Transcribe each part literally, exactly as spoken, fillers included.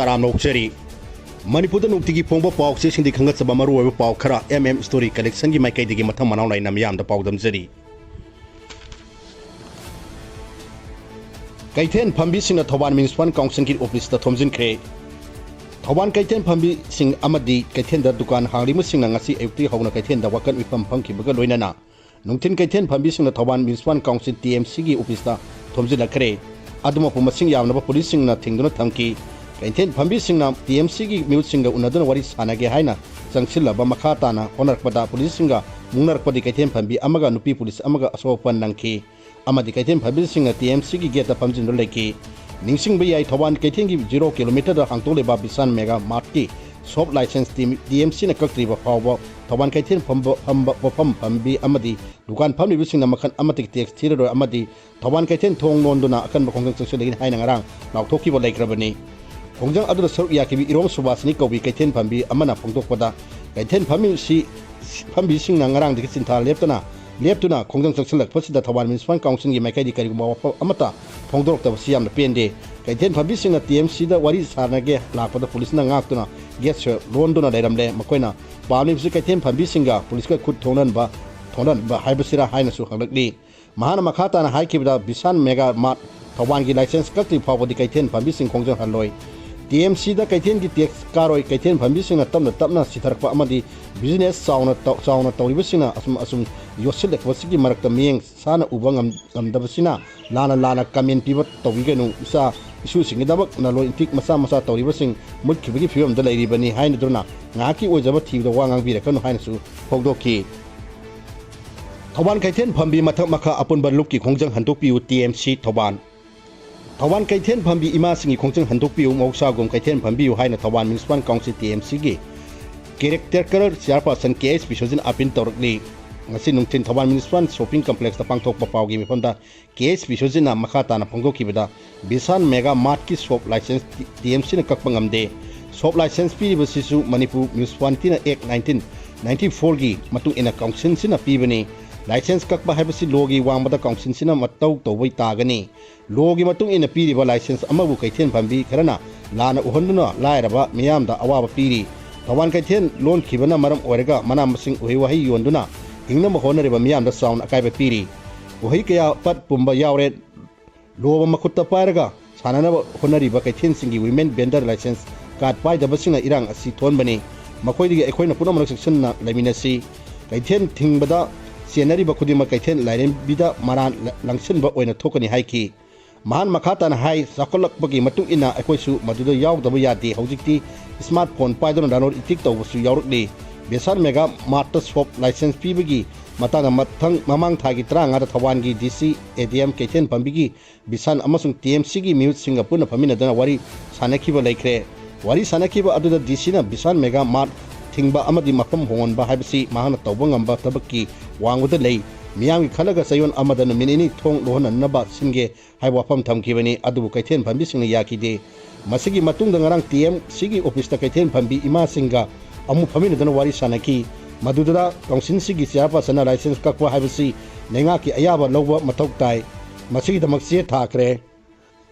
ꯇꯔꯥꯝꯅ ꯑꯣꯛꯆꯔꯤ꯫ ꯃꯅꯤꯄꯨꯔꯗ ꯅꯨꯡꯇꯤꯒꯤ ꯐꯣꯡꯕ ꯄꯥꯎ ꯆꯦꯁꯤꯡꯗꯒꯤ ꯈꯟꯒꯠꯆꯕ ꯃꯔꯨꯑꯣꯏꯕ ꯄꯥꯎ ꯈꯔ M M Story Collectionꯒꯤ ꯃꯥꯏꯀꯩꯗꯒꯤ ꯃꯊꯪ ꯃꯅꯥꯎ ꯅꯥꯏꯅ ꯃꯤꯌꯥꯝꯗ ꯄꯥꯎꯗꯝꯖꯔꯤ꯫ ꯀꯩꯊꯦꯜ ꯐꯝꯕꯤꯁꯤꯡꯅ ꯊꯧꯕꯥꯜ Municipal Councilꯒꯤ ꯑꯣꯐꯤꯁꯇ ꯊꯣꯝꯖꯤꯟꯈ꯭ꯔꯦ꯫ ꯊꯧꯕꯥꯜ ꯀꯩꯊꯦꯜ ꯐꯝꯕꯤꯁꯤꯡ ꯑꯃꯗꯤ ꯀꯩꯊꯦꯜꯗ ꯗꯨꯀꯥꯟ ꯍꯥꯡꯂꯤꯕꯁꯤꯡꯅ ꯉꯁꯤ ꯑꯌꯨꯛꯇꯒꯤ ꯍꯧꯅ ꯀꯩꯊꯦꯜꯗ ꯋꯥꯀꯠ ꯃꯤꯐꯝ ꯐꯝꯈꯤꯕꯒ ꯂꯣꯏꯅꯅ ꯅꯨꯡꯊꯤꯜ ꯀꯩꯊꯦꯜ ꯐꯝꯕꯤꯁꯤꯡꯅ Thoubal Municipal Council, T M Cꯒꯤ ꯑꯣꯐꯤꯁꯇ ꯊꯣꯝꯖꯤꯜꯂꯛꯈ꯭ꯔꯦ꯫ ꯑꯗꯨꯃꯛꯄꯨ ꯃꯁꯤꯡ ꯌꯥꯝꯂꯕ ꯄꯨꯂꯤꯁꯁꯤꯡꯅ ꯊꯤꯡꯗꯨꯅ ꯊꯝꯈꯤ꯫ ꯀꯩꯊꯦꯜ ꯐꯝꯕꯤꯁꯤꯡꯅ T M Cꯒꯤ ꯃꯤꯍꯨꯠꯁꯤꯡꯒ ꯎꯅꯗꯨꯅ ꯋꯥꯔꯤ ꯁꯥꯟꯅꯒꯦ ꯍꯥꯏꯅ ꯆꯪꯁꯤꯜꯂꯕ ꯃꯈꯥ ꯇꯥꯅ ꯍꯣꯠꯅꯔꯛꯄꯗ ꯄꯨꯂꯤꯁꯁꯤꯡꯒ ꯃꯨꯛꯅꯔꯛꯄꯗꯒꯤ ꯀꯩꯊꯦꯜ ꯐꯝꯕꯤ ꯑꯃꯒ ꯅꯨꯄꯤ ꯄꯨꯂꯤꯁ ꯑꯃꯒ ꯑꯁꯣꯛ ꯑꯄꯟ ꯅꯪꯈꯤ꯫ ꯑꯃꯗꯤ ꯀꯩꯊꯦꯜ ꯐꯝꯕꯤꯁꯤꯡꯅ T M Cꯒꯤ ꯒꯦꯠꯇ ꯐꯝꯖꯤꯟꯗꯨꯅ ꯂꯩꯈꯤ꯫ ꯅꯤꯡꯁꯤꯡꯕ ꯌꯥꯏ, ꯊꯧꯕꯥꯜ ꯀꯩꯊꯦꯜꯒꯤ zero kilometerꯗ ꯍꯥꯡꯗꯣꯛꯂꯤꯕ ꯕꯤꯁꯥꯜ ꯃꯦꯒꯥ ꯃꯥꯔꯠꯀꯤ shop licence T-, T M Cꯅ ꯀꯛꯇ꯭ꯔꯤꯕ ꯐꯥꯎꯕ ꯊꯧꯕꯥꯜ ꯀꯩꯊꯦꯜ ꯐꯝꯕ, ꯐꯝꯕ, ꯄꯣꯠꯐꯝ ꯐꯝꯕꯤ ꯑꯃꯗꯤ ꯗꯨꯀꯥꯟ ꯐꯝꯂꯤꯕꯁꯤꯡꯅ ꯃꯈꯜ ꯑꯃꯠꯇꯒꯤ ꯇꯦꯛꯁ ꯊꯤꯔꯔꯣꯏ ꯑꯃꯗꯤ ꯊꯧꯕꯥꯜ ꯀꯩꯊꯦꯜ ꯊꯣꯡ ꯂꯣꯟꯗꯨꯅ ꯑꯀꯟꯕ ꯈꯣꯡꯖꯪ ꯆꯪꯁꯤꯜꯂꯒꯅꯤ ꯍꯥꯏꯅ ꯉꯔꯥꯡ ꯂꯥꯎꯊꯣꯛꯈꯤꯕ ꯂꯩꯈ꯭ꯔꯕꯅꯤ꯫ ꯈꯣꯡꯖꯪ ꯑꯗꯨꯗ ꯁꯔꯨꯛ ꯌꯥꯈꯤꯕ ꯏꯔꯣꯝ ꯁꯨꯕꯥꯁꯤꯅꯤ ꯀꯧꯕꯤ ꯀꯩꯊꯦꯜ ꯐꯝꯕꯤ ꯑꯃꯅ ꯐꯣꯡꯗꯣꯛꯄꯗ, ꯀꯩꯊꯦꯜ ꯐꯝꯕꯤꯁꯤ, ꯐꯝꯕꯤꯁꯤꯡꯅ ꯉꯔꯥꯡꯗꯒꯤ ꯆꯤꯟꯊꯥ ꯂꯦꯞꯇꯅ, ꯂꯦꯞꯇꯨꯅ ꯈꯣꯡꯖꯪ ꯆꯪꯁꯤꯜꯂꯛꯄꯁꯤꯗ ꯊꯧꯕꯥꯜ Municipal Councilꯒꯤ ꯃꯥꯏꯀꯩꯗꯒꯤ ꯀꯔꯤꯒꯨꯝꯕ ꯋꯥꯐꯝ ꯑꯃꯠꯇ ꯐꯣꯡꯗꯣꯔꯛꯇꯕꯁꯤ ꯌꯥꯝꯅ ꯄꯦꯟꯗꯦ꯫ ꯀꯩꯊꯦꯜ ꯐꯝꯕꯤꯁꯤꯡꯅ T M Cꯗ ꯋꯥꯔꯤ ꯁꯥꯟꯅꯒꯦ ꯂꯥꯛꯄꯗ ꯄꯨꯂꯤꯁꯅ ꯉꯥꯛꯇꯨꯅ ꯒꯦꯠꯁꯨ ꯂꯣꯟꯗꯨꯅ ꯂꯩꯔꯝꯂꯦ꯫ ꯃꯈꯣꯏꯅ ꯄꯥꯝꯂꯤꯕꯁꯤ ꯀꯩꯊꯦꯜ ꯐꯝꯕꯤꯁꯤꯡꯒ ꯄꯨꯂꯤꯁꯀ ꯈꯨꯠ ꯊꯣꯛꯅꯍꯟꯕ, ꯊꯣꯛꯅꯍꯟꯕ ꯍꯥꯏꯕꯁꯤꯔꯥ ꯍꯥꯏꯅꯁꯨ ꯍꯪꯂꯛꯂꯤ꯫ ꯃꯍꯥꯛꯅ ꯃꯈꯥ ꯇꯥꯅ ꯍꯥꯏꯈꯤꯕꯗ, ꯕꯤꯁꯥꯜ ꯃꯦꯒꯥ ꯃꯥꯔꯠ ꯊꯧꯕꯥꯜꯒꯤ ꯂꯥꯏꯁꯦꯟꯁ ꯀꯛꯇ꯭ꯔꯤ ꯐꯥꯎꯕꯗꯤ ꯀꯩꯊꯦꯜ ꯐꯝꯕꯤꯁꯤꯡ ꯈꯣꯡꯖꯪ ꯍꯜꯂꯣꯏ꯫ T M Cꯗ ꯀꯩꯊꯦꯜꯒꯤ ꯇꯦꯛꯁ ꯀꯥꯔꯣꯏ꯫ ꯀꯩꯊꯦꯜ ꯐꯝꯕꯤꯁꯤꯡꯅ ꯇꯞꯅ ꯇꯞꯅ ꯁꯤꯊꯔꯛꯄ ꯑꯃꯗꯤ ꯕꯤꯖꯤꯅꯦꯁ ꯆꯥꯎꯅ ꯇꯧ-, ꯆꯥꯎꯅ ꯇꯧꯔꯤꯕꯁꯤꯡꯅ ꯑꯁꯨꯝ ꯑꯁꯨꯝ ꯌꯣꯠꯁꯤꯜꯂꯛꯄꯁꯤꯒꯤ ꯃꯔꯛꯇ ꯃꯤꯠꯌꯦꯡ ꯆꯥꯅ ꯎꯕ ꯉꯝ-, ꯉꯝꯗꯕꯁꯤꯅ ꯂꯥꯟꯅ ꯂꯥꯟꯅ ꯀꯃꯦꯟ ꯄꯤꯕ ꯇꯧꯕꯤꯒꯅꯨ꯫ ꯏꯆꯥ ꯏꯁꯨꯁꯤꯡꯒꯤꯗꯃꯛ ꯂꯂꯣꯟ ꯏꯇꯤꯛ ꯃꯆꯥ ꯃꯆꯥ ꯇꯧꯔꯤꯕꯁꯤꯡ ꯃꯨꯠꯈꯤꯕꯒꯤ ꯐꯤꯕꯝꯗ ꯂꯩꯔꯤꯕꯅꯤ ꯍꯥꯏꯅꯗꯨꯅ ꯉꯥꯏꯍꯥꯛꯀꯤ ꯑꯣꯏꯖꯕ ꯊꯤꯕꯗ ꯋꯥ ꯉꯥꯡꯕꯤꯔꯛꯀꯅꯨ ꯍꯥꯏꯅꯁꯨ ꯐꯣꯡꯗꯣꯛꯈꯤ꯫ ꯊꯧꯕꯥꯜ ꯀꯩꯊꯦꯜ ꯐꯝꯕꯤ ꯃꯊꯛ ꯃꯈꯥ ꯑꯄꯨꯟꯕ ꯂꯨꯞꯀꯤ ꯈꯣꯡꯖꯪ ꯍꯟꯗꯣꯛꯄꯤꯌꯨ, T M C Thoubal. Thoubal ꯀꯩꯊꯦꯜ ꯐꯝꯕꯤ ꯏꯃꯥꯁꯤꯡꯒꯤ ꯈꯣꯡꯖꯪ ꯍꯟꯗꯣꯛꯄꯤꯌꯨ꯫ ꯃꯍꯧꯁꯥꯒꯨꯝ ꯀꯩꯊꯦꯜ ꯐꯝꯕꯤꯌꯨ ꯍꯥꯏꯅ Thoubal Municipal Council, T M Cꯒꯤ caretaker chairperson K H ꯕꯤꯁ꯭ꯋꯖꯤꯠꯅ appeal ꯇꯧꯔꯛꯂꯤ꯫ ꯉꯁꯤ ꯅꯨꯡꯊꯤꯜ ꯊꯧꯕꯥꯜ Municipal Shopping Complexꯇ ꯄꯥꯡꯊꯣꯛꯄ ꯄꯥꯎꯒꯤ ꯃꯤꯐꯝꯗ K H ꯕꯤꯁ꯭ꯋꯖꯤꯠꯅ ꯃꯈꯥ ꯇꯥꯅ ꯐꯣꯡꯗꯣꯛꯈꯤꯕꯗ, ꯕꯤꯁꯥꯜ ꯃꯦꯒꯥ ꯃꯥꯔꯠꯀꯤ shop licence T-, T M Cꯅ ꯀꯛꯄ ꯉꯝꯗꯦ꯫ ꯁꯣꯞ ꯂꯥꯏꯁꯦꯟꯁ ꯄꯤꯔꯤꯕꯁꯤꯁꯨ ꯃꯅꯤꯄꯨꯔ Municipality Act nineteen ninety-fourꯒꯤ ꯃꯇꯨꯡ ꯏꯟꯅ ꯀꯥꯎꯟꯁꯤꯜꯁꯤꯅ ꯄꯤꯕꯅꯤ꯫ ꯂꯥꯏꯁꯦꯟꯁ ꯀꯛꯄ ꯍꯥꯏꯕꯁꯤ ꯂꯣꯒꯤ ꯋꯥꯡꯃꯗ ꯀꯥꯎꯟꯁꯤꯜꯁꯤꯅ ꯃꯊꯧ ꯇꯧꯕ ꯇꯥꯒꯅꯤ꯫ ꯂꯣꯒꯤ ꯃꯇꯨꯡ ꯏꯟꯅ ꯄꯤꯔꯤꯕ ꯂꯥꯏꯁꯦꯟꯁ ꯑꯃꯕꯨ ꯀꯩꯊꯦꯜ ꯐꯝꯕꯤ ꯈꯔꯅ ꯂꯥꯟꯅ ꯎꯍꯟꯗꯨꯅ ꯂꯥꯏꯔꯕ ꯃꯤꯌꯥꯝꯗ ꯑꯋꯥꯕ ꯄꯤꯔꯤ꯫ ꯊꯧꯕꯥꯜ ꯀꯩꯊꯦꯜ ꯂꯣꯟꯈꯤꯕꯅ ꯃꯔꯝ ꯑꯣꯏꯔꯒ ꯃꯅꯥ ꯃꯁꯤꯡ, ꯎꯍꯩ ꯋꯥꯍꯩ ꯌꯣꯟꯗꯨꯅ ꯍꯤꯡꯅꯕ ꯍꯣꯠꯅꯔꯤꯕ ꯃꯤꯌꯥꯝꯗ ꯆꯥꯎꯅ ꯑꯀꯥꯏꯕ ꯄꯤꯔꯤ꯫ ꯎꯍꯩ ꯀꯌꯥ ꯄꯠ ꯄꯨꯝꯕ ꯌꯥꯎꯔꯦ꯫ ꯂꯣꯕ ꯃꯈꯨꯠꯇ ꯄꯥꯏꯔꯒ ꯁꯥꯟꯅꯅꯕ ꯍꯣꯠꯅꯔꯤꯕ ꯀꯩꯊꯦꯜꯁꯤꯡꯒꯤ women vendor license card ꯄꯥꯏꯗꯕꯁꯤꯡꯅ ꯏꯔꯥꯡ ꯑꯁꯤ ꯊꯣꯛꯍꯟꯕꯅꯤ꯫ ꯃꯈꯣꯏꯗꯒꯤ ꯑꯩꯈꯣꯏꯅ ꯄꯨꯝꯅꯃꯛ ꯆꯦꯛꯁꯤꯟꯅ ꯂꯩꯃꯤꯟꯅꯁꯤ꯫ ꯀꯩꯊꯦꯜ ꯊꯤꯡꯕꯗ ꯆꯦꯟꯅꯔꯤꯕ ꯈꯨꯗꯤꯡꯃꯛ ꯀꯩꯊꯦꯜ ꯂꯥꯏꯔꯦꯝꯕꯤꯗ ꯃꯔꯥꯟ ꯂ-, ꯂꯪꯁꯤꯟꯕ ꯑꯣꯏꯅ ꯊꯣꯛꯀꯅꯤ ꯍꯥꯏꯈꯤ꯫ ꯃꯍꯥꯛ ꯃꯈꯥ ꯇꯥꯅ ꯍꯥꯏ, ꯆꯥꯎꯈꯠꯂꯛꯄꯒꯤ ꯃꯇꯨꯡ ꯏꯟꯅ ꯑꯩꯈꯣꯏꯁꯨ ꯃꯗꯨꯗ ꯌꯥꯎꯗꯕ ꯌꯥꯗꯦ꯫ ꯍꯧꯖꯤꯛꯇꯤ smartphone ꯄꯥꯏꯗꯨꯅ ꯂꯂꯣꯟ ꯏꯇꯤꯛ ꯇꯧꯕꯁꯨ ꯌꯥꯎꯔꯛꯂꯤ꯫ ꯕꯤꯁꯥꯜ ꯃꯦꯒꯥ ꯃꯥꯔꯠꯇ ꯁꯣꯞ ꯂꯥꯏꯁꯦꯟꯁ ꯄꯤꯕꯒꯤ ꯃꯇꯥꯡꯗ ꯃꯊꯪ, ꯃꯃꯥꯡ ꯊꯥꯒꯤ ꯇꯔꯥꯃꯉꯥꯗ ꯊꯧꯕꯥꯜꯒꯤ ꯗꯤ ꯁꯤ ꯑꯦ ꯗꯤ ꯑꯦꯝ ꯀꯩꯊꯦꯜ ꯐꯝꯕꯤꯒꯤ ꯕꯤꯁꯥꯜ ꯑꯃꯁꯨꯡ ꯇꯤ ꯑꯦꯝ ꯁꯤꯒꯤ ꯃꯤꯍꯨꯠꯁꯤꯡꯒ ꯄꯨꯟꯅ ꯐꯝꯃꯤꯟꯅꯗꯨꯅ ꯋꯥꯔꯤ ꯁꯥꯅꯈꯤꯕ ꯂꯩꯈ꯭ꯔꯦ꯫ ꯋꯥꯔꯤ ꯁꯥꯅꯈꯤꯕ ꯑꯗꯨꯗ ꯗꯤ ꯁꯤꯅ ꯕꯤꯁꯥꯜ ꯃꯦꯒꯥ ꯃꯥꯔꯠ ꯊꯤꯡꯕ ꯑꯃꯗꯤ ꯃꯐꯝ ꯍꯣꯡꯍꯟꯕ ꯍꯥꯏꯕꯁꯤ ꯃꯍꯥꯛꯅ ꯇꯧꯕ ꯉꯝꯕ ꯊꯕꯛꯀꯤ ꯋꯥꯡꯃꯗ ꯂꯩ꯫ ꯃꯤꯌꯥꯝꯒꯤ ꯈꯜꯂꯒ ꯆꯌꯣꯜ ꯑꯃꯗ ꯅꯨꯃꯤꯠ ꯅꯤꯅꯤ ꯊꯣꯡ ꯂꯣꯟꯍꯟꯅꯕ ꯁꯤꯟꯒꯦ ꯍꯥꯏꯕ ꯋꯥꯐꯝ ꯊꯝꯈꯤꯕꯅꯤ, ꯑꯗꯨꯕꯨ ꯀꯩꯊꯦꯜ ꯐꯝꯕꯤꯁꯤꯡꯅ ꯌꯥꯈꯤꯗꯦ꯫ ꯃꯁꯤꯒꯤ ꯃꯇꯨꯡꯗ ꯉꯔꯥꯡ ꯇꯤ ꯑꯦꯝ ꯁꯤꯒꯤ ꯑꯣꯐꯤꯁꯇ ꯀꯩꯊꯦꯜ ꯐꯝꯕꯤ ꯏꯃꯥꯁꯤꯡꯒ ꯑꯃꯨꯛ ꯐꯝꯃꯤꯟꯅꯗꯨꯅ ꯋꯥꯔꯤ ꯁꯥꯅꯈꯤ꯫ ꯃꯗꯨꯗ ꯀꯥꯎꯟꯁꯤꯜꯁꯤꯒꯤ ꯆꯤꯌꯥꯔꯄꯥꯔꯁꯟꯅ ꯂꯥꯏꯁꯦꯟꯁ ꯀꯛꯄ ꯍꯥꯏꯕꯁꯤ ꯂꯩꯉꯥꯛꯀꯤ ꯑꯌꯥꯕ ꯂꯧꯕ ꯃꯊꯧ ꯇꯥꯏ꯫ ꯃꯁꯤꯒꯤꯗꯃꯛ ꯆꯦ ꯊꯥꯈ꯭ꯔꯦ꯫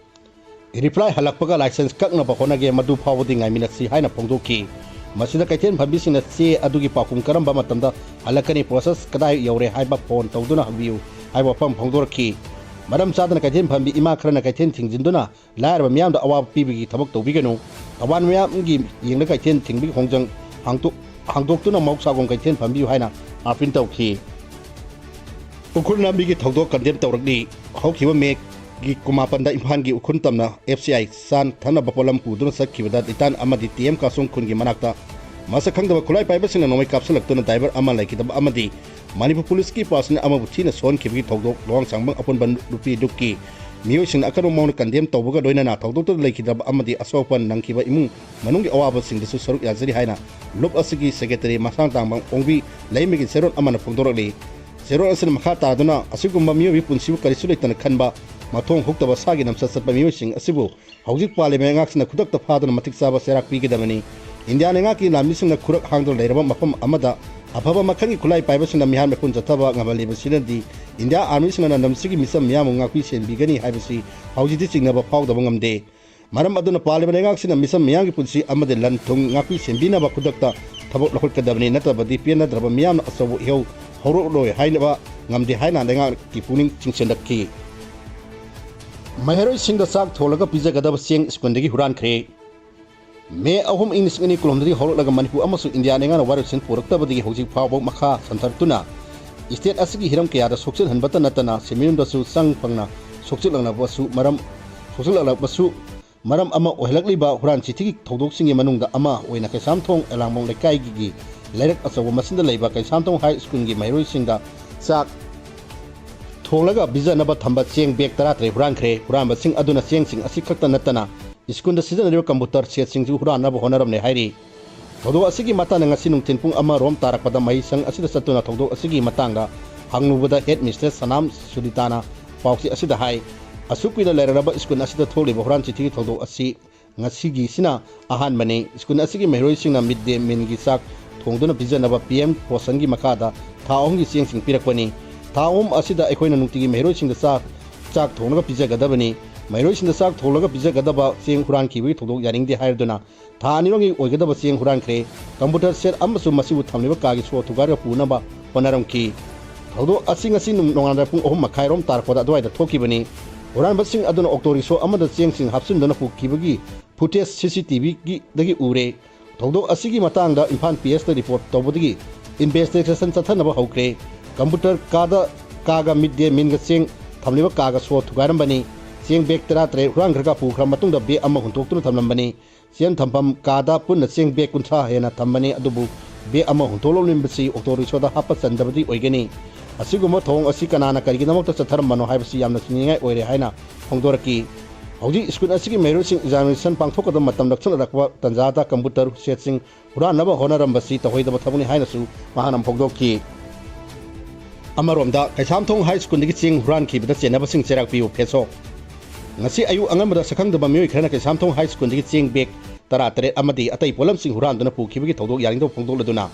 ꯔꯤꯄ꯭ꯂꯥꯏ ꯍꯜꯂꯛꯄꯒ ꯂꯥꯏꯁꯦꯟꯁ ꯀꯛꯅꯕ ꯍꯣꯠꯅꯒꯦ, ꯃꯗꯨ ꯐꯥꯎꯕꯗꯤ ꯉꯥꯏꯃꯤꯟꯅꯁꯤ ꯍꯥꯏꯅ ꯐꯣꯡꯗꯣꯛꯈꯤ꯫ ꯃꯁꯤꯗ ꯀꯩꯊꯦꯜ ꯐꯝꯕꯤꯁꯤꯡꯅ ꯆꯦ ꯑꯗꯨꯒꯤ ꯄꯥꯎꯈꯨꯝ ꯀꯔꯝꯕ ꯃꯇꯝꯗ ꯍꯜꯂꯛꯀꯅꯤ, ꯄ꯭ꯔꯣꯁꯦꯁ ꯀꯗꯥꯏ ꯌꯧꯔꯦ ꯍꯥꯏꯕ ꯐꯣꯟ ꯇꯧꯗꯨꯅ ꯍꯪꯕꯤꯌꯨ ꯍꯥꯏꯕ ꯋꯥꯐꯝ ꯐꯣꯡꯗꯣꯔꯛꯈꯤ꯫ ꯃꯔꯝ ꯆꯥꯗꯅ ꯀꯩꯊꯦꯜ ꯐꯝꯕꯤ ꯏꯃꯥ ꯈꯔꯅ ꯀꯩꯊꯦꯜ ꯊꯤꯡꯖꯤꯟꯗꯨꯅ ꯂꯥꯏꯔꯕ ꯃꯤꯌꯥꯝꯗ ꯑꯋꯥꯕ ꯄꯤꯕꯒꯤ ꯊꯕꯛ ꯇꯧꯕꯤꯒꯅꯨ꯫ ꯊꯧꯕꯥꯜ ꯃꯤꯌꯥꯝꯒꯤ ꯌꯦꯡꯂꯒ ꯀꯩꯊꯦꯜ ꯊꯤꯡꯕꯒꯤ ꯈꯣꯡꯖꯪ ꯍꯥꯡꯗꯣꯛ-, ꯍꯥꯡꯗꯣꯛꯇꯨꯅ ꯃꯍꯧꯁꯥꯒꯨꯝ ꯀꯩꯊꯦꯜ ꯐꯝꯕꯤꯌꯨ ꯍꯥꯏꯅ ꯑꯥꯄꯤꯜ ꯇꯧꯈꯤ꯫ ꯎꯈ꯭ꯔꯨꯜ ꯅꯥꯝꯕꯤꯒꯤ ꯊꯧꯗꯣꯛ ꯀꯟꯗꯦꯝ ꯇꯧꯔꯛꯂꯤ꯫ ꯍꯧꯈꯤꯕ ꯃꯦꯒꯤ ꯀꯨꯟꯃꯥꯄꯟꯗ ꯏꯝꯐꯥꯜꯒꯤ ꯎꯈ꯭ꯔꯨꯜ ꯇꯝꯅ ꯑꯦꯐ ꯁꯤ ꯑꯥꯏ ꯆꯥ ꯊꯛꯅꯕ ꯄꯣꯠꯂꯝ ꯄꯨꯗꯨꯅ ꯆꯠꯈꯤꯕꯗ ꯂꯤꯇꯥꯟ ꯑꯃꯗꯤ ꯇꯤ ꯑꯦꯝ ꯀꯥꯁꯣꯡ ꯈꯨꯟꯒꯤ ꯃꯅꯥꯛꯇ ꯃꯁꯛ ꯈꯪꯗꯕ ꯈꯨꯠꯂꯥꯏ ꯄꯥꯏꯕꯁꯤꯡꯅ ꯅꯣꯡꯃꯩ ꯀꯥꯞꯁꯤꯜꯂꯛꯇꯨꯅ ꯗ꯭ꯔꯥꯏꯚꯔ ꯑꯃ ꯂꯩꯈꯤꯗꯕ ꯑꯃꯗꯤ ꯃꯅꯤꯄꯨꯔ ꯄꯨꯂꯤꯁꯀꯤ ꯄꯥꯔꯁꯅꯦꯜ ꯑꯃꯕꯨ ꯊꯤꯅ ꯁꯣꯛꯍꯟꯈꯤꯕꯒꯤ ꯊꯧꯗꯣꯛ ꯂꯨꯋꯥꯡꯁꯥꯡꯕꯝ ꯑꯄꯨꯟꯕ ꯅꯨꯄꯤ ꯂꯨꯞꯀꯤ ꯃꯤꯑꯣꯏꯁꯤꯡꯅ ꯑꯀꯟꯕ ꯃꯑꯣꯡꯗ ꯀꯟꯗꯦꯝ ꯇꯧꯕꯒ ꯂꯣꯏꯅꯅ ꯊꯧꯗꯣꯛꯇꯨꯗ ꯂꯩꯈꯤꯗ꯭ꯔꯕ ꯑꯃꯗꯤ ꯑꯁꯣꯛ ꯑꯄꯟ ꯅꯪꯈꯤꯕ ꯏꯃꯨꯡ ꯃꯅꯨꯡꯒꯤ ꯑꯋꯥꯕꯁꯤꯡꯗꯁꯨ ꯁꯔꯨꯛ ꯌꯥꯖꯔꯤ ꯍꯥꯏꯅ ꯂꯨꯞ ꯑꯁꯤꯒꯤ ꯁꯦꯀ꯭ꯔꯦꯇꯔꯤ ꯃꯁꯥꯡ ꯇꯥꯡꯕ ꯑꯣꯡꯕꯤ ꯂꯩꯃꯒꯤ ꯆꯦꯔꯣꯜ ꯑꯃꯅ ꯐꯣꯡꯗꯣꯔꯛꯂꯤ꯫ ꯆꯦꯔꯣꯜ ꯑꯁꯤꯅ ꯃꯈꯥ ꯇꯥꯗꯨꯅ, ꯑꯁꯤꯒꯨꯝꯕ ꯃꯤꯑꯣꯏꯕꯒꯤ ꯄꯨꯟꯁꯤꯕꯨ ꯀꯔꯤꯁꯨ ꯂꯩꯇꯅ ꯈꯟꯕ, ꯃꯊꯣꯡ ꯍꯨꯛꯇꯕ ꯁꯥꯒꯤ ꯂꯝꯆꯠ ꯆꯠꯄ ꯃꯤꯑꯣꯏꯁꯤꯡ ꯑꯁꯤꯕꯨ ꯍꯧꯖꯤꯛ ꯄꯥꯜꯂꯤꯕ ꯂꯩꯉꯥꯛꯁꯤꯡꯅ ꯈꯨꯗꯛꯇ ꯐꯥꯗꯨꯅ ꯃꯇꯤꯛ ꯆꯥꯕ ꯆꯩꯔꯥꯛ ꯄꯤꯒꯗꯕꯅꯤ꯫ ꯏꯟꯗꯤꯌꯥ ꯂꯩꯉꯥꯛꯀꯤ ꯂꯥꯟꯃꯤꯁꯤꯡꯅ ꯈꯨꯔꯛ ꯍꯥꯡꯗꯨꯅ ꯂꯩꯔꯕ ꯃꯐꯝ ꯑꯃꯗ ꯑꯐꯕ ꯃꯈꯜꯒꯤ ꯈꯨꯠꯂꯥꯏ ꯄꯥꯏꯕꯁꯤꯡꯅ ꯃꯤꯍꯥꯠ ꯃꯥꯏꯄꯨꯅ ꯆꯠꯊꯕ ꯉꯝꯍꯜꯂꯤꯕꯁꯤꯅꯗꯤ ꯏꯟꯗꯤꯌꯥ ꯑꯥꯔꯃꯤꯁꯤꯡꯅ ꯂꯝꯗꯝꯁꯤꯒꯤ ꯃꯤꯆꯝ ꯃꯤꯌꯥꯝꯕꯨ ꯉꯥꯛꯄꯤ ꯁꯦꯟꯕꯤꯒꯅꯤ ꯍꯥꯏꯕꯁꯤ ꯍꯧꯖꯤꯛꯇꯤ ꯆꯤꯡꯅꯕ ꯐꯥꯎꯗꯕ ꯉꯝꯗꯦ꯫ ꯃꯔꯝ ꯑꯗꯨꯅ ꯄꯥꯜꯂꯤꯕ ꯂꯩꯉꯥꯛꯁꯤꯅ ꯃꯤꯆꯝ ꯃꯤꯌꯥꯝꯒꯤ ꯄꯨꯟꯁꯤ ꯑꯃꯗꯤ ꯂꯟ ꯊꯨꯝ ꯉꯥꯛꯄꯤ ꯁꯦꯟꯕꯤꯅꯕ ꯈꯨꯗꯛꯇ ꯊꯕꯛ ꯂꯧꯈꯠꯀꯗꯕꯅꯤ, ꯅꯠꯇ꯭ꯔꯕꯗꯤ ꯄꯦꯟꯅꯗ꯭ꯔꯕ ꯃꯤꯌꯥꯝꯅ ꯑꯆꯧꯕ ꯏꯍꯧ ꯍꯧꯔꯛꯂꯣꯏ ꯍꯥꯏꯅꯕ ꯉꯝꯗꯦ ꯍꯥꯏꯅ ꯂꯩꯉꯥꯛꯀꯤ ꯄꯨꯛꯅꯤꯡ ꯆꯤꯡꯁꯤꯜꯂꯛꯈꯤ꯫ ꯃꯍꯩꯔꯣꯏꯁꯤꯡꯗ ꯆꯥꯛ ꯊꯣꯡꯂꯒ ꯄꯤꯖꯒꯗꯕ ꯆꯦꯡ ꯁ꯭ꯀꯨꯜꯗꯒꯤ ꯍꯨꯔꯥꯟꯈ꯭ꯔꯦ꯫ ꯃꯦ ꯑꯍꯨꯝ, ꯏꯪ ꯂꯤꯁꯤꯡ ꯑꯅꯤ ꯀꯨꯟꯍꯨꯝꯗꯣꯏꯗꯒꯤ ꯍꯧꯔꯛꯂꯒ ꯃꯅꯤꯄꯨꯔ ꯑꯃꯁꯨꯡ ꯏꯟꯗꯤꯌꯥ ꯂꯩꯉꯥꯛꯅ ꯋꯥꯔꯦꯞꯁꯤꯡ ꯄꯨꯔꯛꯇꯕꯗꯒꯤ ꯍꯧꯖꯤꯛ ꯐꯥꯎꯕ ꯃꯈꯥ ꯁꯝꯊꯔꯛꯇꯨꯅ ꯁ꯭ꯇꯦꯠ ꯑꯁꯤꯒꯤ ꯍꯤꯔꯝ ꯀꯌꯥꯗ ꯁꯣꯛꯆꯤꯟꯍꯟꯕꯇ ꯅꯠꯇꯅ ꯁꯦꯟꯃꯤꯠꯂꯣꯟꯗꯁꯨ ꯆꯪ ꯐꯪꯅ ꯁꯣꯛꯆꯤꯜꯂꯛꯂꯕꯁꯨ ꯃꯔꯝ, ꯁꯣꯛꯆꯤꯜꯂꯛꯂꯕꯁꯨ ꯃꯔꯝ ꯑꯃ ꯑꯣꯏꯍꯜꯂꯛꯂꯤꯕ ꯍꯨꯔꯥꯟ ꯆꯤꯊꯤꯒꯤ ꯊꯧꯗꯣꯛꯁꯤꯡꯒꯤ ꯃꯅꯨꯡꯗ ꯑꯃ ꯑꯣꯏꯅ ꯀꯩꯁꯥꯝꯊꯣꯡ ꯑꯦꯂꯥꯡꯕꯝ ꯂꯩꯀꯥꯏꯒꯤ ꯂꯩꯔꯛ ꯑꯆꯧꯕ ꯃꯆꯤꯟꯗ ꯂꯩꯕ ꯀꯩꯁꯥꯝꯊꯣꯡ ꯍꯥꯏ ꯁ꯭ꯀꯨꯜꯒꯤ ꯃꯍꯩꯔꯣꯏꯁꯤꯡꯗ ꯆꯥꯛ ꯊꯣꯡꯂꯒ ꯄꯤꯖꯅꯕ ꯊꯝꯕ ꯆꯦꯡ ꯕꯦꯒ ꯇꯔꯥꯇꯔꯦꯠ ꯍꯨꯔꯥꯟꯈ꯭ꯔꯦ꯫ ꯍꯨꯔꯥꯟꯕꯁꯤꯡ ꯑꯗꯨꯅ ꯆꯦꯡꯁꯤꯡ ꯑꯁꯤ ꯈꯛꯇ ꯅꯠꯇꯅ ꯁ꯭ꯀꯨꯜꯗ ꯁꯤꯖꯤꯟꯅꯔꯤꯕ ꯀꯝꯄ꯭ꯌꯨꯇꯔ ꯁꯦꯠꯁꯤꯡꯁꯨ ꯍꯨꯔꯥꯟꯅꯕ ꯍꯣꯠꯅꯔꯝꯂꯦ ꯍꯥꯏꯔꯤ꯫ ꯊꯧꯗꯣꯛ ꯑꯁꯤꯒꯤ ꯃꯇꯥꯡꯗ ꯉꯁꯤ ꯅꯨꯡꯊꯤꯜ ꯄꯨꯡ ꯑꯃ ꯔꯣꯝ ꯇꯥꯔꯛꯄꯗ ꯃꯍꯩꯁꯪ ꯑꯁꯤꯗ ꯆꯠꯇꯨꯅ ꯊꯧꯗꯣꯛ ꯑꯁꯤꯒꯤ ꯃꯇꯥꯡꯗ ꯍꯪꯂꯨꯕꯗ ꯍꯦꯗ ꯃꯤꯁꯇ꯭ꯔꯦꯁ ꯁꯅꯥꯝ ꯁꯨꯅꯤꯇꯥꯅ ꯄꯥꯎꯆꯦ ꯑꯁꯤꯗ ꯍꯥꯏ, ꯑꯁꯨꯛ ꯀꯨꯏꯅ ꯂꯩꯔꯛꯂꯕ ꯁ꯭ꯀꯨꯜ ꯑꯁꯤꯗ ꯊꯣꯛꯂꯤꯕ ꯍꯨꯔꯥꯟ ꯆꯤꯊꯤꯒꯤ ꯊꯧꯗꯣꯛ ꯑꯁꯤ ꯉꯁꯤꯒꯤꯁꯤꯅ ꯑꯍꯥꯟꯕꯅꯤ꯫ ꯁ꯭ꯀꯨꯜ ꯑꯁꯤꯒꯤ ꯃꯍꯩꯔꯣꯏꯁꯤꯡꯅ ꯃꯤꯗ ꯗꯦ ꯃꯤꯜꯒꯤ ꯆꯥꯛ ꯊꯣꯡꯗꯨꯅ ꯄꯤꯖꯅꯕ ꯄꯤ ꯑꯦꯝ ꯄꯣꯁꯟꯒꯤ ꯃꯈꯥꯗ ꯊꯥ ꯑꯍꯨꯝꯒꯤ ꯆꯦꯡꯁꯤꯡ ꯄꯤꯔꯛꯄꯅꯤ꯫ ꯊꯥ ꯑꯍꯨꯝ ꯑꯁꯤꯗ ꯑꯩꯈꯣꯏꯅ ꯅꯨꯡꯇꯤꯒꯤ ꯃꯍꯩꯔꯣꯏꯁꯤꯡꯗ ꯆꯥꯛ, ꯆꯥꯛ ꯊꯣꯡꯂꯒ ꯄꯤꯖꯒꯗꯕꯅꯤ꯫ ꯃꯍꯩꯔꯣꯏꯁꯤꯡꯗ ꯆꯥꯛ ꯊꯣꯡꯂꯒ ꯄꯤꯖꯒꯗꯕ ꯆꯦꯡ ꯍꯨꯔꯥꯟꯈꯤꯕꯒꯤ ꯊꯧꯗꯣꯛ ꯌꯥꯅꯤꯡꯗꯦ ꯍꯥꯏꯔꯗꯨꯅ ꯊꯥ ꯑꯅꯤꯔꯣꯝꯒꯤ ꯑꯣꯏꯒꯗꯕ ꯆꯦꯡ ꯍꯨꯔꯥꯟꯈ꯭ꯔꯦ꯫ ꯀꯝꯄ꯭ꯌꯨꯇꯔ ꯁꯦꯠ ꯑꯃꯁꯨ ꯃꯁꯤꯕꯨ ꯊꯝꯂꯤꯕ ꯀꯥꯒꯤ ꯁꯣ ꯊꯨꯒꯥꯏꯔꯒ ꯄꯨꯅꯕ ꯍꯣꯠꯅꯔꯝꯈꯤ꯫ ꯊꯧꯗꯣꯛ ꯑꯁꯤ ꯉꯁꯤ ꯅꯨꯡ-, ꯅꯣꯡꯉꯥꯟꯕ ꯄꯨꯡ ꯑꯍꯨꯝ ꯃꯈꯥꯏꯔꯣꯝ ꯇꯥꯔꯛꯄꯗ ꯑꯗꯨꯋꯥꯏꯗ ꯊꯣꯛꯈꯤꯕꯅꯤ꯫ ꯍꯨꯔꯥꯟꯕꯁꯤꯡ ꯑꯗꯨꯅ ꯑꯣꯛꯇꯣ ꯔꯤꯛꯁꯣ ꯑꯃꯗ ꯆꯦꯡꯁꯤꯡ ꯍꯥꯞꯆꯤꯟꯗꯨꯅ ꯄꯨꯈꯤꯕꯒꯤ ꯐꯨꯇꯦꯖ ꯁꯤ ꯁꯤ ꯇꯤ ꯚꯤꯒꯤꯗꯒꯤ ꯎꯔꯦ꯫ ꯊꯧꯗꯣꯛ ꯑꯁꯤꯒꯤ ꯃꯇꯥꯡꯗ ꯏꯝꯐꯥꯜ ꯄꯤ ꯑꯦꯁꯇ ꯔꯤꯄꯣꯔꯠ ꯇꯧꯕꯗꯒꯤ ꯏꯟꯚꯦꯁꯇꯤꯒꯦꯁꯟ ꯆꯠꯊꯅꯕ ꯍꯧꯈ꯭ꯔꯦ꯫ ꯀꯝꯄ꯭ꯌꯨꯇꯔ ꯀꯥꯗ, ꯀꯥꯒ ꯃꯤꯗ ꯗꯦ ꯃꯤꯜꯒ ꯆꯦꯡ ꯊꯝꯂꯤꯕ ꯀꯥꯒ ꯁꯣ ꯊꯨꯒꯥꯏꯔꯝꯕꯅꯤ꯫ ꯆꯦꯡ ꯕꯦꯒ ꯇꯔꯥꯇꯔꯦꯠ ꯍꯨꯔꯥꯟꯈ꯭ꯔꯒ ꯄꯨꯈ꯭ꯔ ꯃꯇꯨꯡꯗ ꯕꯦꯒ ꯑꯃ ꯍꯨꯟꯇꯣꯛꯇꯨꯅ ꯊꯝꯂꯝꯕꯅꯤ꯫ ꯆꯦꯡ ꯊꯝꯐꯝ ꯀꯥꯗ ꯄꯨꯟꯅ ꯆꯦꯡ ꯕꯦꯒ ꯀꯨꯟꯊ꯭ꯔꯥ ꯍꯦꯟꯅ ꯊꯝꯕꯅꯤ, ꯑꯗꯨꯕꯨ ꯕꯦꯒ ꯑꯃ ꯍꯨꯟꯇꯣꯛꯂꯝꯂꯤꯕꯁꯤ ꯑꯣꯛꯇꯣ ꯔꯤꯛꯁꯣꯗ ꯍꯥꯞꯄ ꯆꯟꯗꯕꯗꯤ ꯑꯣꯏꯒꯅꯤ꯫ ꯑꯁꯤꯒꯨꯝꯕ ꯊꯧꯑꯣꯡ ꯑꯁꯤ ꯀꯅꯥꯅ ꯀꯔꯤꯒꯤꯗꯃꯛꯇ ꯆꯠꯊꯔꯝꯕꯅꯣ ꯍꯥꯏꯕꯁꯤ ꯌꯥꯝꯅ ꯊꯤꯅꯤꯡꯉꯥꯏ ꯑꯣꯏꯔꯦ ꯍꯥꯏꯅ ꯐꯣꯡꯗꯣꯔꯛꯈꯤ꯫ ꯍꯧꯖꯤꯛ ꯁ꯭ꯀꯨꯜ ꯑꯁꯤꯒꯤ ꯃꯍꯩꯔꯣꯏꯁꯤꯡ ꯑꯦꯛꯖꯥꯃꯤꯅꯦꯁꯟ ꯄꯥꯡꯊꯣꯛꯀꯗꯕ ꯃꯇꯝ ꯅꯛꯁꯤꯜꯂꯛꯄ ꯇꯥꯟꯖꯥꯗ ꯀꯝꯄ꯭ꯌꯨꯇꯔ ꯁꯦꯠꯁꯤꯡ ꯍꯨꯔꯥꯟꯅꯕ ꯍꯣꯠꯅꯔꯝꯕꯁꯤ ꯇꯧꯍꯩꯗꯕ ꯊꯕꯛꯅꯤ ꯍꯥꯏꯅꯁꯨ ꯃꯍꯥꯛꯅ ꯐꯣꯡꯗꯣꯛꯈꯤ꯫ ꯑꯃꯔꯣꯝꯗ, ꯀꯩꯁꯥꯝꯊꯣꯡ ꯍꯥꯏ ꯁ꯭ꯀꯨꯜꯗꯒꯤ ꯆꯦꯡ ꯍꯨꯔꯥꯟꯈꯤꯕꯗ ꯆꯦꯟꯅꯕꯁꯤꯡ ꯆꯩꯔꯥꯛ ꯄꯤꯌꯨ ꯐꯦꯁꯣꯛ꯫ ꯉꯁꯤ ꯑꯌꯨꯛ ꯑꯉꯟꯕꯗ ꯁꯛꯈꯪꯗꯕ ꯃꯤꯑꯣꯏ ꯈꯔꯅ ꯀꯩꯁꯥꯝꯊꯣꯡ ꯍꯥꯏ ꯁ꯭ꯀꯨꯜꯗꯒꯤ ꯆꯦꯡ ꯕꯦꯒ ꯇꯔꯥꯇꯔꯦꯠ ꯑꯃꯗꯤ ꯑꯇꯩ ꯄꯣꯠꯂꯝꯁꯤꯡ ꯍꯨꯔꯥꯟꯗꯨꯅ ꯄꯨꯈꯤꯕꯒꯤ ꯊꯧꯗꯣꯛ ꯌꯥꯅꯤꯡꯗꯕ ꯐꯣꯡꯗꯣꯛꯂꯗꯨꯅ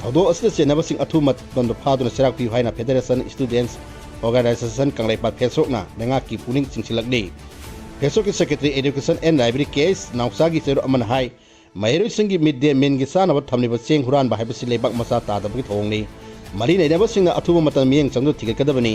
ꯊꯧꯗꯣꯛ ꯑꯁꯤꯗ ꯆꯦꯟꯅꯕꯁꯤꯡ ꯑꯊꯨꯕ ꯃꯇꯝꯗ ꯐꯥꯗꯨꯅ ꯆꯩꯔꯥꯛ ꯄꯤꯌꯨ ꯍꯥꯏꯅ Federation Students Organisation ꯀꯪꯂꯩꯄꯥꯛ ꯐꯦꯁꯕꯨꯛꯅ ꯂꯩꯉꯥꯛꯀꯤ ꯄꯨꯛꯅꯤꯡ ꯆꯤꯡꯁꯤꯜꯂꯛꯂꯤ꯫ ꯐꯦꯁꯕꯨꯛꯀꯤ Secretary Education and Library ꯀꯦ ꯑꯦꯁ ꯅꯥꯎꯆꯥꯒꯤ ꯆꯦꯔꯣꯜ ꯑꯃꯅ ꯍꯥꯏ, ꯃꯍꯩꯔꯣꯏꯁꯤꯡꯒꯤ ꯃꯤꯗ ꯗꯦ ꯃꯤꯜꯒꯤ ꯆꯥꯅꯕ ꯊꯝꯂꯤꯕ ꯆꯦꯡ ꯍꯨꯔꯥꯟꯕ ꯍꯥꯏꯕꯁꯤ ꯂꯩꯕꯥꯛ ꯃꯆꯥ ꯇꯥꯗꯕꯒꯤ ꯊꯧꯑꯣꯡꯅꯤ꯫ ꯃꯔꯤ ꯂꯩꯅꯕꯁꯤꯡꯅ ꯑꯊꯨꯕ ꯃꯇꯝꯗ ꯃꯤꯠꯌꯦꯡ ꯆꯪꯗꯨꯅ ꯊꯤꯒꯠꯀꯗꯕꯅꯤ꯫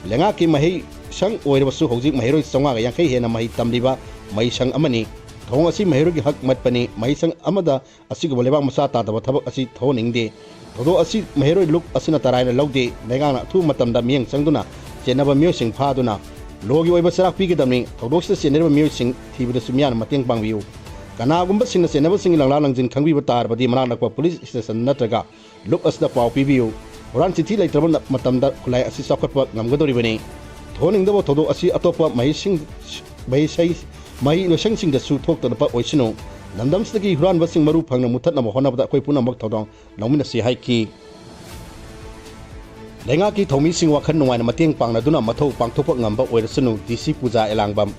ꯂꯩꯉꯥꯛꯀꯤ ꯃꯍꯩꯁꯪ ꯑꯣꯏꯔꯕꯁꯨ ꯍꯧꯖꯤꯛ ꯃꯍꯩꯔꯣꯏ ꯆꯥꯝꯃꯉꯥꯒ ꯌꯥꯡꯈꯩ ꯍꯦꯟꯅ ꯃꯍꯩ ꯇꯝꯂꯤꯕ ꯃꯍꯩꯁꯪ ꯑꯃꯅꯤ꯫ ꯊꯧꯑꯣꯡ ꯑꯁꯤ ꯃꯍꯩꯔꯣꯏꯒꯤ ꯍꯛ ꯃꯠꯄꯅꯤ꯫ ꯃꯍꯩꯁꯪ ꯑꯃꯗ ꯑꯁꯤꯒꯨꯝꯕ ꯂꯩꯕꯥꯛ ꯃꯆꯥ ꯇꯥꯗꯕ ꯊꯕꯛ ꯑꯁꯤ ꯊꯣꯛꯍꯟꯅꯤꯡꯗꯦ꯫ ꯊꯧꯗꯣꯛ ꯑꯁꯤ ꯃꯍꯩꯔꯣꯏ ꯂꯨꯞ ꯑꯁꯤꯅ ꯇꯔꯥꯏꯅ ꯂꯧꯗꯦ꯫ ꯂꯩꯉꯥꯛꯅ ꯑꯊꯨꯕ ꯃꯇꯝꯗ ꯃꯤꯠꯌꯦꯡ ꯆꯪꯗꯨꯅ ꯆꯦꯟꯅꯕ ꯃꯤꯑꯣꯏꯁꯤꯡ ꯐꯥꯗꯨꯅ ꯂꯣꯒꯤ ꯑꯣꯏꯕ ꯆꯩꯔꯥꯛ ꯄꯤꯒꯗꯕꯅꯤ꯫ ꯊꯧꯗꯣꯛꯁꯤꯗ ꯆꯦꯟꯅꯔꯤꯕ ꯃꯤꯑꯣꯏꯁꯤꯡ ꯊꯤꯕꯗꯁꯨ ꯃꯤꯌꯥꯝꯅ ꯃꯇꯦꯡ ꯄꯥꯡꯕꯤꯌꯨ꯫ ꯀꯅꯥꯒꯨꯝꯕꯁꯤꯡꯅ ꯆꯦꯟꯅꯕꯁꯤꯡꯒꯤ ꯂꯪꯂꯥ ꯂꯪꯖꯤꯟ ꯈꯪꯕꯤꯕ ꯇꯥꯔꯕꯗꯤ ꯃꯅꯥꯛ ꯅꯛꯄ ꯄꯨꯂꯤꯁ ꯁ꯭ꯇꯦꯁꯟ ꯅꯠꯇ꯭ꯔꯒ ꯂꯨꯞ ꯑꯁꯤꯗ ꯄꯥꯎ ꯄꯤꯕꯤꯌꯨ꯫ ꯍꯨꯔꯥꯟ ꯆꯤꯊꯤ ꯂꯩꯇ꯭ꯔꯕ ꯃꯇꯝꯗ ꯈꯨꯠꯂꯥꯏ ꯑꯁꯤ ꯆꯥꯎꯈꯠꯄ ꯉꯝꯒꯗꯧꯔꯤꯕꯅꯤ꯫ ꯊꯣꯛꯍꯟꯅꯤꯡꯗꯕ ꯊꯧꯗꯣꯛ ꯑꯁꯤ ꯑꯇꯣꯞꯄ ꯃꯍꯩꯁꯤꯡ, ꯃꯍꯩꯁꯩ-, ꯃꯍꯩ ꯂꯣꯏꯁꯪꯁꯤꯡꯗꯁꯨ ꯊꯣꯛꯇꯅꯕ ꯑꯣꯏꯁꯅꯨ꯫ ꯂꯝꯗꯝꯁꯤꯗꯒꯤ ꯍꯨꯔꯥꯟꯕꯁꯤꯡ ꯃꯔꯨ ꯐꯪꯅ ꯃꯨꯊꯠꯅꯕ ꯍꯣꯠꯅꯕꯗ ꯑꯩꯈꯣꯏ ꯄꯨꯝꯅꯃꯛ ꯊꯧꯗꯥꯡ ꯂꯧꯃꯤꯟꯅꯁꯤ ꯍꯥꯏꯈꯤ꯫ ꯂꯩꯉꯥꯛꯀꯤ ꯊꯧꯃꯤꯁꯤꯡ ꯋꯥꯈꯜ ꯅꯨꯡꯉꯥꯏꯅ ꯃꯇꯦꯡ ꯄꯥꯡꯅꯗꯨꯅ ꯃꯊꯧ ꯄꯥꯡꯊꯣꯛꯄ ꯉꯝꯕ ꯑꯣꯏꯔꯁꯅꯨ, ꯗꯤ ꯁꯤ ꯄꯨꯖꯥ ꯑꯦꯂꯥꯡꯕꯝ꯫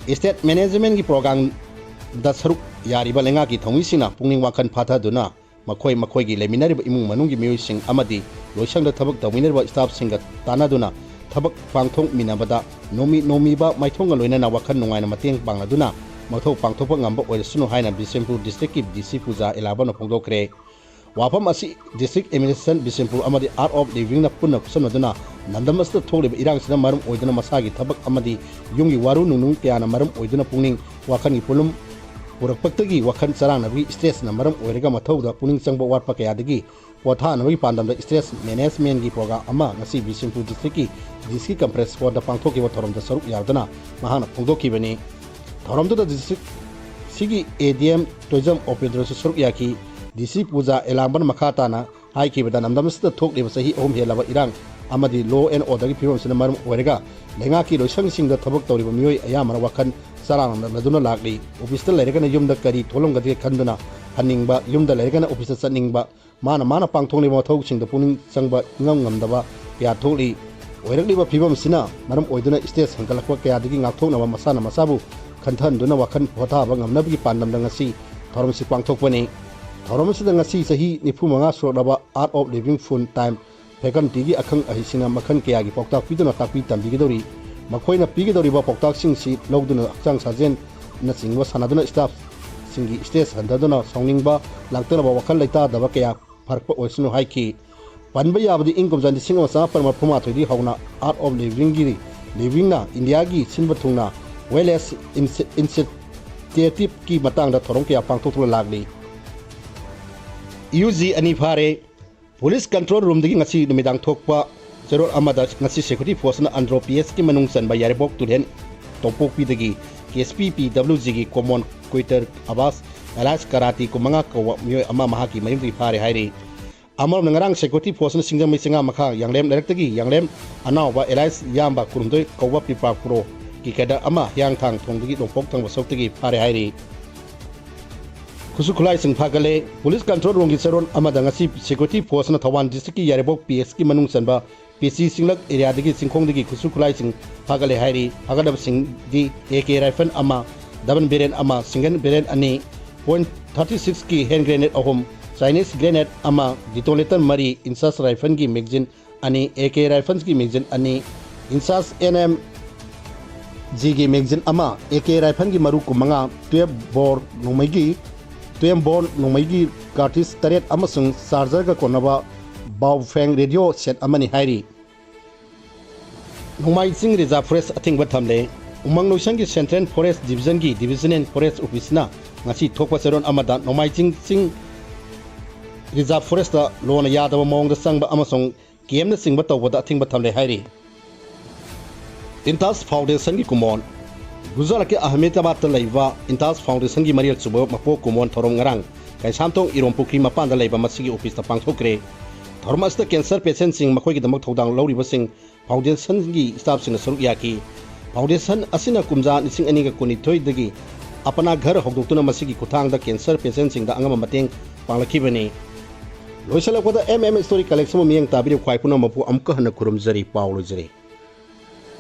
State Managementꯀꯤ programꯗ ꯁꯔꯨꯛ ꯌꯥꯔꯤꯕ ꯂꯩꯉꯥꯛꯀꯤ ꯊꯧꯃꯤꯁꯤꯡꯅ ꯄꯨꯛꯅꯤꯡ ꯋꯥꯈꯜ ꯐꯥꯊꯗꯨꯅ ꯃꯈꯣꯏ ꯃꯈꯣꯏꯒꯤ ꯂꯩꯃꯤꯟꯅꯔꯤꯕ ꯏꯃꯨꯡ ꯃꯅꯨꯡꯒꯤ ꯃꯤꯑꯣꯏꯁꯤꯡ ꯑꯃꯗꯤ ꯂꯣꯏꯁꯪꯗ ꯊꯕꯛ ꯇꯧꯃꯤꯟꯅꯔꯤꯕ staffꯁꯤꯡꯒ ꯇꯥꯟꯅꯗꯨꯅ ꯊꯕꯛ ꯄꯥꯡꯊꯣꯛꯃꯤꯟꯅꯕꯗ ꯅꯣꯡꯃꯤ ꯅꯣꯡꯃꯤꯕ ꯃꯥꯏꯊꯣꯡꯒ ꯂꯣꯏꯅꯅ ꯋꯥꯈꯜ ꯅꯨꯡꯉꯥꯏꯅ ꯃꯇꯦꯡ ꯄꯥꯡꯅꯗꯨꯅ ꯃꯊꯧ ꯄꯥꯡꯊꯣꯛꯄ ꯉꯝꯕ ꯑꯣꯏꯔꯁꯅꯨ ꯍꯥꯏꯅ ꯕꯤꯁꯦꯝꯄꯨꯔ districtꯀꯤ ꯗꯤ ꯁꯤ ꯄꯨꯖꯥ ꯑꯦꯂꯥꯡꯕꯝꯅ ꯐꯣꯡꯗꯣꯛꯈ꯭ꯔꯦ꯫ ꯋꯥꯐꯝ ꯑꯁꯤ district administration ꯕꯤꯁꯦꯝꯄꯨꯔ ꯑꯃꯗꯤ Art of Livingꯅ ꯄꯨꯟꯅ ꯈꯨꯠꯁꯝꯅꯗꯨꯅ ꯂꯝꯗꯝ ꯑꯁꯤꯗ ꯊꯣꯛꯂꯤꯕ ꯏꯔꯥꯡꯁꯤꯅ ꯃꯔꯝ ꯑꯣꯏꯗꯨꯅ ꯃꯁꯥꯒꯤ ꯊꯕꯛ ꯑꯃꯗꯤ ꯌꯨꯝꯒꯤ ꯋꯥꯔꯨ ꯅꯨꯡꯅꯨꯡ ꯀꯌꯥꯅ ꯃꯔꯝ ꯑꯣꯏꯗꯨꯅ ꯄꯨꯛꯅꯤꯡ ꯋꯥꯈꯜꯒꯤ ꯄꯣꯠꯂꯨꯝ ꯄꯨꯔꯛꯄꯗꯒꯤ ꯋꯥꯈꯜ ꯆꯔꯥꯡꯅꯕꯒꯤ stressꯅ ꯃꯔꯝ ꯑꯣꯏꯔꯒ ꯃꯊꯧꯗ ꯄꯨꯛꯅꯤꯡ ꯆꯪꯕ ꯋꯥꯠꯄ ꯀꯌꯥꯗꯒꯤ ꯄꯣꯊꯥꯅꯕꯒꯤ ꯄꯥꯟꯗꯝꯗ stress managementꯀꯤ program ꯑꯃ ꯉꯁꯤ ꯕꯤꯁꯦꯝꯄꯨꯔ districtꯀꯤ ꯗꯤ ꯁꯤ conference hallꯗ ꯄꯥꯡꯊꯣꯛꯈꯤꯕ ꯊꯧꯔꯝꯗ ꯁꯔꯨꯛ ꯌꯥꯗꯨꯅ ꯃꯍꯥꯛꯅ ꯐꯣꯡꯗꯣꯛꯈꯤꯕꯅꯤ꯫ ꯊꯧꯔꯝꯗꯨꯗ district ꯁꯤꯒꯤ ꯑꯦ ꯗꯤ ꯑꯦꯝ tourism operatorꯁꯨ ꯁꯔꯨꯛ ꯌꯥꯈꯤ꯫ ꯗꯤ ꯁꯤ ꯄꯨꯖꯥ ꯑꯦꯂꯥꯡꯕꯅ ꯃꯈꯥ ꯇꯥꯅ ꯍꯥꯏꯈꯤꯕꯗ ꯂꯝꯗꯝ ꯑꯁꯤꯗ ꯊꯣꯛꯂꯤꯕ ꯆꯍꯤ ꯑꯍꯨꯝ ꯍꯦꯜꯂꯕ ꯏꯔꯥꯡ ꯑꯃꯗꯤ law and orderꯒꯤ ꯐꯤꯕꯝꯁꯤꯅ ꯃꯔꯝ ꯑꯣꯏꯔꯒ ꯂꯩꯉꯥꯛꯀꯤ ꯂꯣꯏꯁꯪꯁꯤꯡꯗ ꯊꯕꯛ ꯇꯧꯔꯤꯕ ꯃꯤꯑꯣꯏ ꯑꯌꯥꯝꯕꯅ ꯋꯥꯈꯜ ꯆꯔꯥꯡꯅꯗꯨꯅ ꯂꯥꯛꯂꯤ꯫ Officeꯇ ꯂꯩꯔꯒꯅ ꯌꯨꯝꯗ ꯀꯔꯤ ꯊꯣꯛꯂꯝꯒꯗꯒꯦ ꯈꯟꯗꯨꯅ ꯍꯟꯅꯤꯡꯕ, ꯌꯨꯝꯗ ꯂꯩꯔꯒꯅ officeꯇ ꯆꯠꯅꯤꯡꯕ, ꯃꯥꯅ ꯃꯥꯅ ꯄꯥꯡꯊꯣꯛꯂꯤꯕ ꯃꯊꯧꯁꯤꯡꯗ ꯄꯨꯛꯅꯤꯡ ꯆꯪꯕ ꯏꯉꯝ ꯉꯝꯗꯕ ꯀꯌꯥ ꯊꯣꯛꯂꯤ꯫ ꯑꯣꯏꯔꯛꯂꯤꯕ ꯐꯤꯕꯝ ꯑꯁꯤꯅ ꯃꯔꯝ ꯑꯣꯏꯗꯨꯅ stress ꯍꯦꯟꯒꯠꯂꯛꯄ ꯀꯌꯥꯗꯒꯤ ꯉꯥꯛꯊꯣꯛꯅꯕ ꯃꯁꯥꯅ ꯃꯁꯥꯕꯨ ꯈꯟꯊꯍꯟꯗꯨꯅ ꯋꯥꯈꯜ ꯄꯣꯊꯥꯕ ꯉꯝꯅꯕꯒꯤ ꯄꯥꯟꯗꯝꯗ ꯉꯁꯤ ꯊꯧꯔꯝꯁꯤ ꯄꯥꯡꯊꯣꯛꯄꯅꯤ꯫ ꯊꯧꯔꯝ ꯑꯁꯤꯗ ꯉꯁꯤ ꯆꯍꯤ ꯅꯤꯐꯨ ꯃꯉꯥ ꯁꯨꯔꯛꯂꯕ Art of Living Full Time faculty ꯒꯤ ꯑꯈꯪ ꯑꯍꯩꯁꯤꯡꯅ ꯃꯈꯜ ꯀꯌꯥꯒꯤ ꯄꯥꯎꯇꯥꯛ ꯄꯤꯗꯨꯅ ꯇꯥꯛꯄꯤ ꯇꯝꯕꯤꯒꯗꯧꯔꯤ꯫ ꯃꯈꯣꯏꯅ ꯄꯤꯒꯗꯧꯔꯤꯕ ꯄꯥꯎꯇꯥꯛꯁꯤꯡꯁꯤ ꯂꯧꯗꯨꯅ ꯍꯛꯆꯥꯡ ꯁꯥꯖꯦꯜꯅꯆꯤꯡꯕ ꯁꯥꯟꯅꯗꯨꯅ staff ꯁꯤꯡꯒꯤ stress ꯍꯟꯊꯗꯨꯅ ꯁꯥꯎꯅꯤꯡꯕ, ꯂꯥꯡꯇꯛꯅꯕ, ꯋꯥꯈꯜ ꯂꯩꯇꯥꯗꯕ ꯀꯌꯥ ꯐꯔꯛꯄ ꯑꯣꯏꯁꯅꯨ ꯍꯥꯏꯈꯤ꯫ ꯄꯟꯕ ꯌꯥꯕꯗꯤ ꯏꯪ ꯀꯨꯝꯖꯥ ꯂꯤꯁꯤꯡ ꯑꯃ ꯆꯥꯃꯥꯄꯟ ꯃꯔꯤꯐꯨ ꯃꯥꯊꯣꯏꯗꯒꯤ ꯍꯧꯅ Art of Living ꯒꯤ, Living ꯅ ꯏꯟꯗꯤꯌꯥꯒꯤ ꯁꯤꯟꯕ ꯊꯨꯡꯅ Wellness Initiative ꯀꯤ ꯃꯇꯥꯡꯗ ꯊꯧꯔꯝ ꯀꯌꯥ ꯄꯥꯡꯊꯣꯛꯇꯨꯅ ꯂꯥꯛꯂꯤ꯫ ꯏꯌꯨ ꯖꯤ ꯑꯅꯤ ꯐꯥꯔꯦ꯫ Police Control Room ꯗꯒꯤ ꯉꯁꯤ ꯅꯨꯃꯤꯗꯥꯡ ꯊꯣꯛꯄ ꯆꯦꯔꯣꯜ ꯑꯃꯗ ꯉꯁꯤ Security Force ꯅ ꯑꯟꯗ꯭ꯔꯣ P S ꯀꯤ ꯃꯅꯨꯡ ꯆꯟꯕ ꯌꯥꯏꯔꯤꯄꯣꯛ ꯇꯨꯔꯦꯜ ꯇꯣꯡꯄꯣꯛꯄꯤꯗꯒꯤ K S P P W G ꯒꯤ Common Quarter ꯑꯕꯥꯁ alias ꯀꯔꯥꯇꯤ ꯀꯨꯟꯃꯉꯥ ꯀꯧꯕ ꯃꯤꯑꯣꯏ ꯑꯃ ꯃꯍꯥꯛꯀꯤ ꯃꯌꯨꯝꯗꯒꯤ ꯐꯥꯔꯦ ꯍꯥꯏꯔꯤ꯫ ꯑꯃꯔꯣꯝꯗ ꯉꯔꯥꯡ Security Force ꯅ ꯁꯤꯡꯖꯃꯩ ꯆꯤꯡꯉꯥ ꯃꯈꯥ ꯌꯥꯡꯂꯦꯝ ꯂꯩꯔꯛꯇꯒꯤ ꯌꯥꯡꯂꯦꯝ ꯑꯅꯥꯎꯕ alias ꯌꯥꯝꯕ ꯀꯨꯟꯍꯨꯝꯗꯣꯏ ꯀꯧꯕ ꯄꯤꯄꯥ ꯈꯨꯔꯣꯒꯤ cadre ꯑꯃ ꯍꯤꯌꯥꯡꯊꯥꯡ ꯊꯣꯡꯗꯒꯤ ꯅꯣꯡꯄꯣꯛ ꯊꯪꯕ ꯁꯔꯨꯛꯇꯒꯤ ꯐꯥꯔꯦ ꯍꯥꯏꯔꯤ꯫ ꯈꯨꯠꯁꯨ ꯈꯨꯠꯂꯥꯏꯁꯤꯡ ꯐꯥꯒꯠꯂꯦ꯫ Police Control Room ꯒꯤ ꯆꯦꯔꯣꯜ ꯑꯃꯗ ꯉꯁꯤ Security Force ꯅ ꯊꯧꯕꯥꯜ district ꯀꯤ ꯌꯥꯏꯔꯤꯄꯣꯛ P S ꯀꯤ ꯃꯅꯨꯡ ꯆꯟꯕ P C ꯆꯤꯡꯂꯛ area ꯗꯒꯤ ꯆꯤꯡꯈꯣꯡꯗꯒꯤ ꯈꯨꯠꯁꯨ ꯈꯨꯠꯂꯥꯏꯁꯤꯡ ꯐꯥꯒꯠꯂꯦ ꯍꯥꯏꯔꯤ꯫ ꯐꯥꯒꯠꯂꯕꯁꯤꯡꯗꯤ A K rifle ꯑꯃ, double barrel ꯑꯃ, single barrel ꯑꯅꯤ, point thirty six ꯀꯤ hand grenade ꯑꯍꯨꯝ, Chinese grenade ꯑꯃ, detonator ꯃꯔꯤ, INSAS rifle ꯒꯤ magazine ꯑꯅꯤ, A K rifle ꯒꯤ magazine ꯑꯅꯤ, INSAS N M G ꯒꯤ magazine ꯑꯃ, A K rifle ꯒꯤ ꯃꯔꯨ ꯀꯨꯟꯃꯉꯥ, twelve bore ꯅꯣꯡꯃꯩꯒꯤ, twelve bore ꯅꯣꯡꯃꯩꯒꯤ cartridge ꯇꯔꯦꯠ ꯑꯃꯁꯨꯡ charger ꯒ ꯀꯣꯟꯅꯕ Baofeng radio set ꯑꯃꯅꯤ ꯍꯥꯏꯔꯤ꯫ ꯅꯣꯡꯃꯥꯏ ꯆꯤꯡ Reserve Forest ꯑꯊꯤꯡꯕ ꯊꯝꯂꯦ꯫ ꯎꯃꯪ ꯂꯣꯏꯁꯪꯒꯤ Central Forest Division ꯒꯤ Divisional Forest Office ꯅ ꯉꯁꯤ ꯊꯣꯛꯄ ꯆꯦꯔꯣꯜ ꯑꯃꯗ ꯅꯣꯡꯃꯥꯏ ꯆꯤꯡ ꯆꯤꯡ Reserve Forest ꯇ ꯂꯣꯅ ꯌꯥꯗꯕ ꯃꯑꯣꯡꯗ ꯆꯪꯕ ꯑꯃꯁꯨꯡ camp ꯅꯆꯤꯡꯕ ꯇꯧꯕꯗ ꯑꯊꯤꯡꯕ ꯊꯝꯂꯦ ꯍꯥꯏꯔꯤ꯫ INTAS Foundation ꯒꯤ ꯀꯨꯃꯣꯟ꯫ ꯒꯨꯖꯔꯥꯠꯀꯤ ꯑꯍꯃꯦꯗꯥꯕꯥꯗꯇ ꯂꯩꯕ INTAS Foundation ꯒꯤ ꯃꯔꯤ ꯁꯨꯕ ꯃꯄꯣꯛ ꯀꯨꯃꯣꯟ ꯊꯧꯔꯝ ꯉꯔꯥꯡ ꯀꯩꯁꯥꯝꯊꯣꯡ ꯏꯔꯣꯝ ꯄꯨꯈ꯭ꯔꯤ ꯃꯄꯥꯟꯗ ꯂꯩꯕ ꯃꯁꯤꯒꯤ office ꯇ ꯄꯥꯡꯊꯣꯛꯈ꯭ꯔꯦ꯫ ꯊꯧꯔꯝ ꯑꯁꯤꯗ cancer patient ꯁꯤꯡ, ꯃꯈꯣꯏꯒꯤꯗꯃꯛ ꯊꯧꯗꯥꯡ ꯂꯧꯔꯤꯕꯁꯤꯡ, Foundation ꯒꯤ staff ꯁꯤꯡꯅ ꯁꯔꯨꯛ ꯌꯥꯈꯤ꯫ Foundation ꯑꯁꯤꯅ ꯀꯨꯝꯖꯥ ꯂꯤꯁꯤꯡ ꯑꯅꯤꯒ ꯀꯨꯟꯅꯤꯊꯣꯏꯗꯒꯤ ꯑꯄꯅꯥ ꯘꯔ ꯍꯧꯗꯣꯛꯇꯨꯅ ꯃꯁꯤꯒꯤ ꯈꯨꯠꯊꯥꯡꯗ cancer patient ꯁꯤꯡꯗ ꯑꯉꯝꯕ ꯃꯇꯦꯡ ꯄꯥꯡꯂꯛꯈꯤꯕꯅꯤ꯫ ꯂꯣꯏꯁꯤꯜꯂꯛꯄꯗ M M Story Collection ꯕꯨ ꯃꯤꯠꯌꯦꯡ ꯇꯥꯕꯤꯔꯤꯕ ꯈ꯭ꯋꯥꯏ ꯄꯨꯝꯅꯃꯛꯄꯨ ꯑꯃꯨꯛꯀ ꯍꯟꯅ ꯈꯨꯔꯨꯝꯖꯔꯤ꯫ ꯄꯥꯎ ꯂꯣꯏꯖꯔꯦ꯫